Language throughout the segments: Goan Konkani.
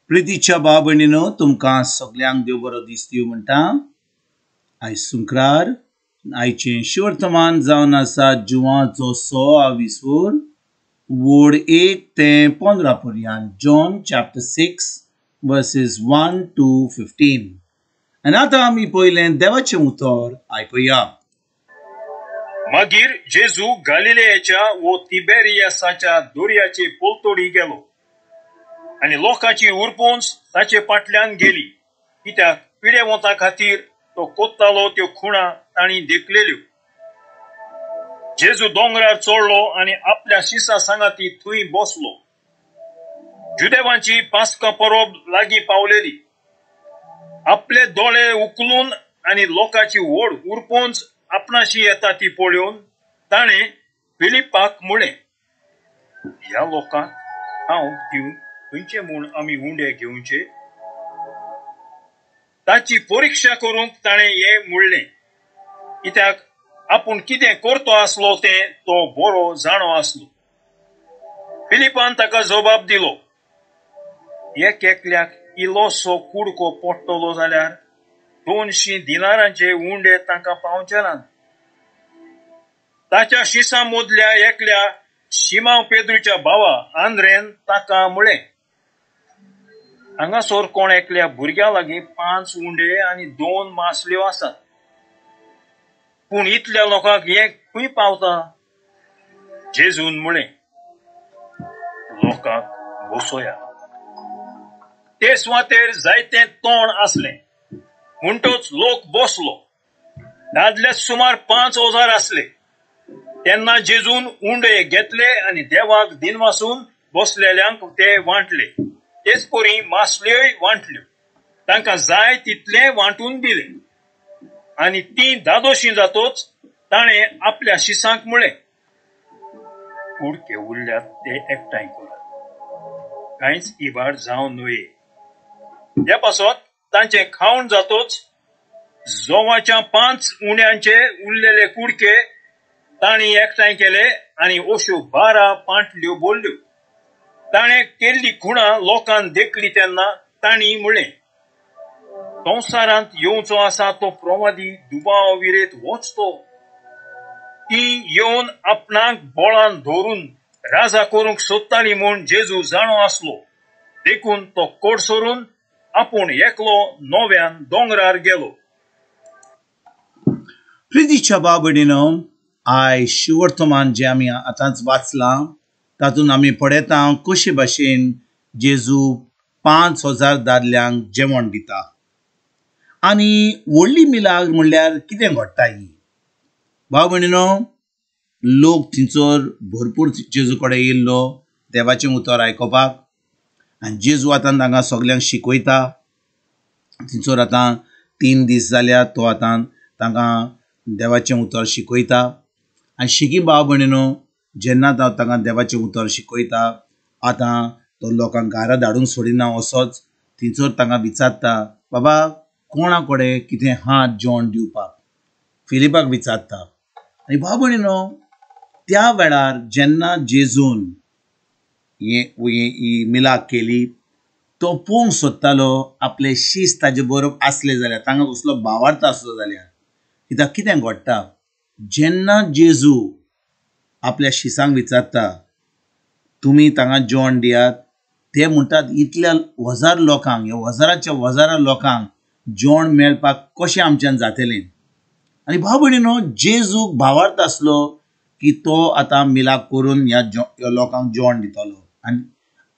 प्रितीच्या भाव भयणीनो, तुमकां सगल्यांक देव बरो दीस दिवं म्हणटा. आयज शुक्रार, आयचें शिवर्तमान जावन आसा जुवाचो 26 वोड 1 ते 15 पर्यंत, John chapter 6 verses 1 to 15. आनी आतां आमी पयलें देवाचें उतर आयकुया. मागीर जेजू गालिलेयाच्या वो तिबेरियासाच्या दर्याचे पलतडी गेलो आनी लोकांची उरपोंच ताचे फाटल्यान गेली, कित्याक पिडेवंता खातीर तो कोत्तालो त्यो खुणा तांणी देखलेल्यो. जेजू दोंगरार चडलो आनी आपल्या शिसा सांगाती थंय बसलो. जुदेवांची पास्का परब लागीं पावलेली. आपले दोळे उखलून आनी लोकांची व्हड उरपोंच आपणाशी येता ती पळोवन ताणें फिलिपाक म्हळें, ह्या लोकांक हांव दिवंक खंयचे म्हूण आमी उंडे घेवचे? ताची परिक्षा करूंक ताणें हें म्हणलें, कित्याक आपूण कितें करतो आसलो तें तो बरो जाणो आसलो. फिलिपान ताका जबाब दिलो, एक एकल्याक इल्लोसो कुडको पडटलो जाल्यार 200 दिनारांचे उंडे तांकां पावचे नात. ताच्या शिसां मदल्या एकल्या शिमांव पेद्रूच्या भावा आंद्रेन ताका म्हळें, हांगासर कोण एकल्या भुरग्या लागीं 5 उंडे आनी 2 मासल्यो आसात, पूण इतल्या लोकांक हें खंय पावता? जेजून म्हळें, लोकांक बसोया. ते सुवातेर जायतें तोंड आसलें, म्हणटच लोक बसलो. दादले सुमार 5000 आसले. तेन्ना जेजून उंडे घेतले आनी देवाक दिनवासून बसलेल्यांक ते वांटले. तेच परी मासल्योय वांटल्यो. तांकां जाय तितलें वांटून दिलें. आनी ती दादोशी जातोच ताणें आपल्या शिसांक म्हळें, कुडके उरल्यात ते एकठांय करात, कांयच इबाड जावं न्हय. ह्या पासत तांचें खावण जातोच जोवाच्या 5 उण्यांचे उरलेले कुडके तांणी एकठांय केले आनी अश्यो 12 पांटल्यो भरल्यो. ताणें केल्ली खुणा लोकान देखली तेन्ना तांणी म्हळें, संवसारांत येवचो आसा तो प्रवादी दुबाव विरेत वचतो. ती येवन आपणाक बोळान धरून राजा करूंक सोदताली म्हूण जेजू जाणो आसलो, देखून तो कोडसरून आपूण एकलो नव्यान दोंगरार गेलो. प्रितीच्या भाव भयणीनो, आयज शिवर्तमान जें आमी आतांच वाचलां तातूंत आमी पळयता कशे भाशेन जेजू 5000 दादल्यांक जेवण दिता. आनी व्हडली मिलाग्र म्हणल्यार कितें घडटा ही भाव भयणीनो, लोक थंयसर भरपूर जेजू कडेन येयल्लो देवाचें उतर आयकुपाक. आनी जेजू आतां तांकां सगल्यांक शिकयता. थंयसर आतां 3 दीस जाल्यार तो आतां तांकां देवाचें उतर शिकयता. आनी शिकी भाव भयणीनो, जेन्ना तो तांकां देवाचें उतर शिकयता, आतां तो लोकांक घरा धाडूंक सोडिना, असोच थंयसर तांकां विचारता, बाबा कोणा कडेन कितें हात जेवण दिवपाक? फिलिपाक विचारता. आनी भाव भयणीनो, त्या वेळार जेन्ना जेजून ही मिलाग केली, तो पळोवंक सोदतालो आपले शीस ताजे बरोबर आसले जाल्यार, तांकां कसलो भावार्थ आसलो जाल्यार. कित्याक कितें घडटा, जेन्ना जेजू आपल्या शिसांक विचारता तुमी तांकां जेवण दियात, ते म्हणटात इतल्या हजार लोकांक, ह्या हजाराच्या हजारा लोकांक जेवण मेळपाक कशें आमच्यान जातलें? आनी भाव भयणीनो, जेजूक भावार्थ आसलो की तो आतां मिलाग करून ह्या लोकांक जेवण दितलो. आनी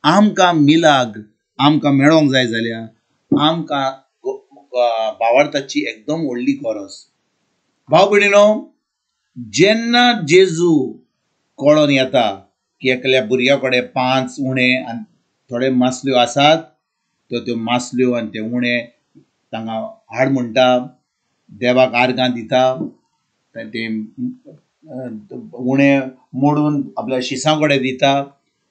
आमकां मिलाग आमकां मेळोंक जाय जाल्यार आमकां भावार्थाची एकदम व्हडली गरज. भाव भयणीनो, जेन्ना जेजू कळोन येता की एकल्या भुरग्या कडेन 5 उणे आनी थोडे मासल्यो आसात, त्यो त्यो मासल्यो आनी ते उणे तांकां हाड म्हणटा, देवाक आर्गां दिता, ते उणे मोडून आपल्या शिसां कडेन दिता.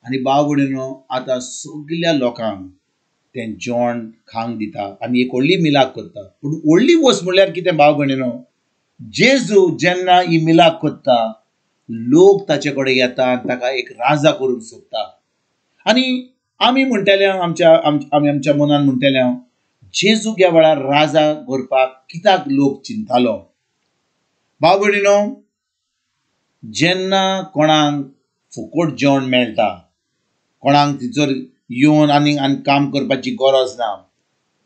आनी भाव भयणीनो, आतां सगल्या लोकांक तें जेवण खावंक दिता आनी एक व्हडली मिलाग करता. पूण व्हडली वस्त म्हणल्यार कितें भाव भयणीनो, जेजू जेन्ना ही मिलाग करता, लोक ताचे कडेन येता आनी ताका एक राजा करूंक सोदता. आनी आमी म्हणटले आमच्या आमी आमच्या मनान म्हणटले जेजूक ह्या वेळार राजा करपाक कित्याक लोक चिंतालो? भाव भयणीनो, जेन्ना कोणाक फुकट जेवण मेळटा, कोणाक थंयसर येवन आनी आनी काम करपाची गरज ना,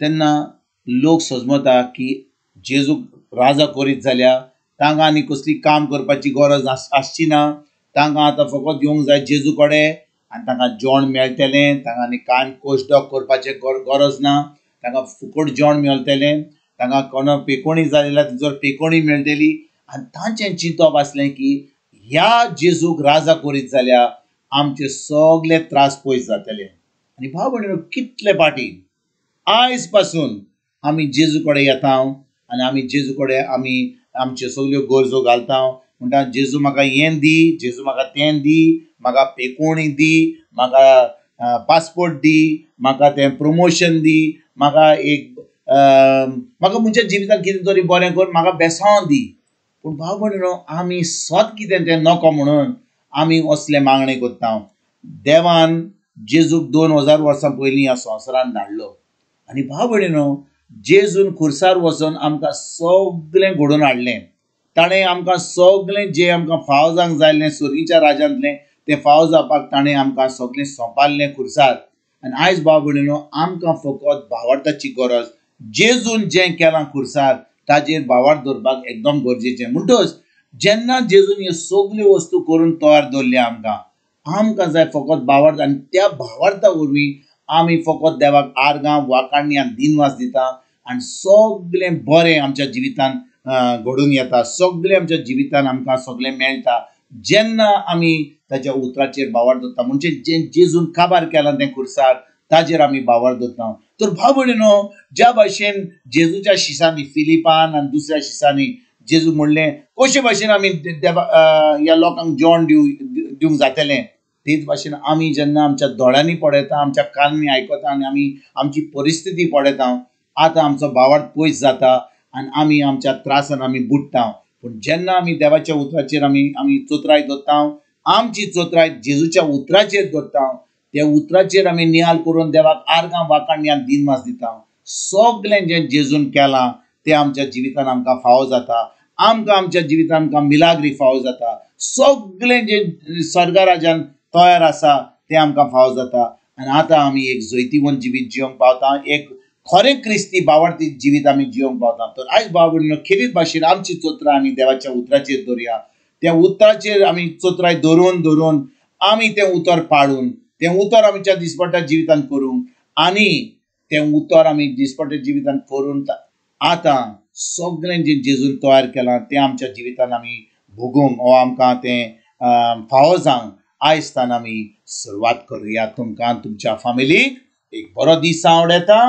तेन्ना लोक सजमता की जेजूक राजा करीत जाल्यार तांकां आनी कसली काम करपाची गरज आसची ना, तांकां आतां फकत येवंक जाय जेजू कडेन आनी तांकां जेवण मेळटलें, तांकां आनी कांय कश्ट करपाचें गरज ना, तांकां फुकट जेवण मेळटलें, तांकां कोणा पेकोणी जाय जाल्यार थंयसर पेकोणी मेळटली. आनी तांचें चिंतप आसलें की ह्या जेजूक राजा करीत जाल्यार आमचे सगळे त्रास पयस जातले. आनी भाव भयणीनो, कितले फाटी आयज पासून आमी जेजू कडेन येता आनी आमी जेजू कडेन आमी आमच्यो सगल्यो गरजो घालता, म्हणटा जेजू म्हाका हें दी, जेजू म्हाका तें दी, म्हाका पेकोणी दी, म्हाका पासपोर्ट दी, म्हाका तें प्रमोशन दी, म्हाका एक म्हाका म्हज्या जिवितांत कितें तरी बरें कर, म्हाका बेसांव दी. पूण भाव भयणीनो, आमी सत कितें तें नको म्हणून आमी असलें मागणें करता. देवान जेजूक 2000 वर्सां पयलीं ह्या संवसारान धाडलो आनी भाव भयणीनो, जेजून खुर्सार वचून आमकां सगळें घडोवन हाडलें. ताणें आमकां सगळें जें आमकां फाव जावंक जाय आसलें सुर्गीच्या राजांतलें तें फाव जावपाक ताणें आमकां सगळें सोंपारलें खुर्सार. आनी आयज भाव भयणीनो, आमकां फकत भावार्थाची गरज. जेजून जें केलां खुर्सार ताजेर भावार्थ दवरपाक एकदम गरजेचें. म्हणटच जेन्ना जेजून ह्यो सगल्यो वस्तू करून तयार दवरल्या आमकां, आमकां जाय फकत भावार्थ. आनी त्या भावार्था वरवीं आमी फकत देवाक आर्गां वाखाणी आनी दिनवास दिता आनी सगळें बरें आमच्या जिवितान घडून येता, सगळें आमच्या जिवितान आमकां सगळें मेळटा जेन्ना आमी ताच्या उतराचेर भावार्थ दवरता. म्हणजे जें जेजून काबार केलां तें खुर्सार ताजेर आमी भावार्थ दवरता. तर भाव भयणीनो, ज्या भाशेन जेजूच्या शिसांनी फिलिपान आनी दुसऱ्या शिसांनी जेजू म्हणलें कशे भाशेन आमी देवा ह्या लोकांक जेवण दिवंक जातलें, तेच भाशेन आमी जेन्ना आमच्या दोळ्यांनी पळयता, आमच्या कानांनी आयकता आनी आमी आमची परिस्थिती पळयता, आतां आमचो भावार्थ पयस जाता आनी आमी आमच्या त्रासान आमी बुडटा. पूण जेन्ना आमी देवाच्या उतराचेर आमी आमी चोत्राय दवरता, आमची चोत्राय जेजूच्या उतराचेर दवरता, त्या उतराचेर आमी निहाल करून देवाक आर्गां वाखाणी आनी दिनवास दिता, सगळें जें जेजून केलां तें आमच्या जिवितान आमकां फावो जाता, आमकां आमच्या जिवितान आमकां मिलाग्री फावो जाता, सगळें जें स्वर्गराजान तयार आसा तें आमकां फावो जाता. आनी आतां आमी एक जैतिवंत जिवीत जिवंक पावता, एक खरें क्रिस्ती भावार्थी जिवीत आमी जिवंक पावता. तर आयज भाव भयणीनो, खेरीत भाशेन आमची चोत्रां आमी देवाच्या उतराचेर दवरया. त्या उतराचेर आमी चोत्राय धरून धरून आमी तें उतर पाळून तें उतर आमच्या दिसपट्ट्या जिवितान करूंक आनी तें उतर आमी दिसपट्ट्या जिवितान करून आतां सगळें जें जेजून तयार केलां तें आमच्या जिवितान आमी भोगूंक वो आमकां तें फावो जावंक आयज तान आमी सुरवात करुया. तुमकां तुमच्या फामिलीक एक बरो दीस आवडटा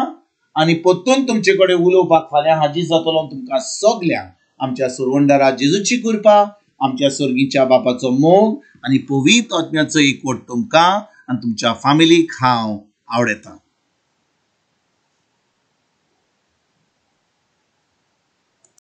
आनी परतून तुमचे कडेन उलोवपाक फाल्यां हाजीर जातलो. तुमकां सगल्यांक आमच्या सुरवंडारा जेजूची कृपा, आमच्या स्वर्गीच्या बापाचो मोग आनी पवित्र आत्म्याचो एकवट तुमकां आनी तुमच्या फामिलीक हांव आवडटा.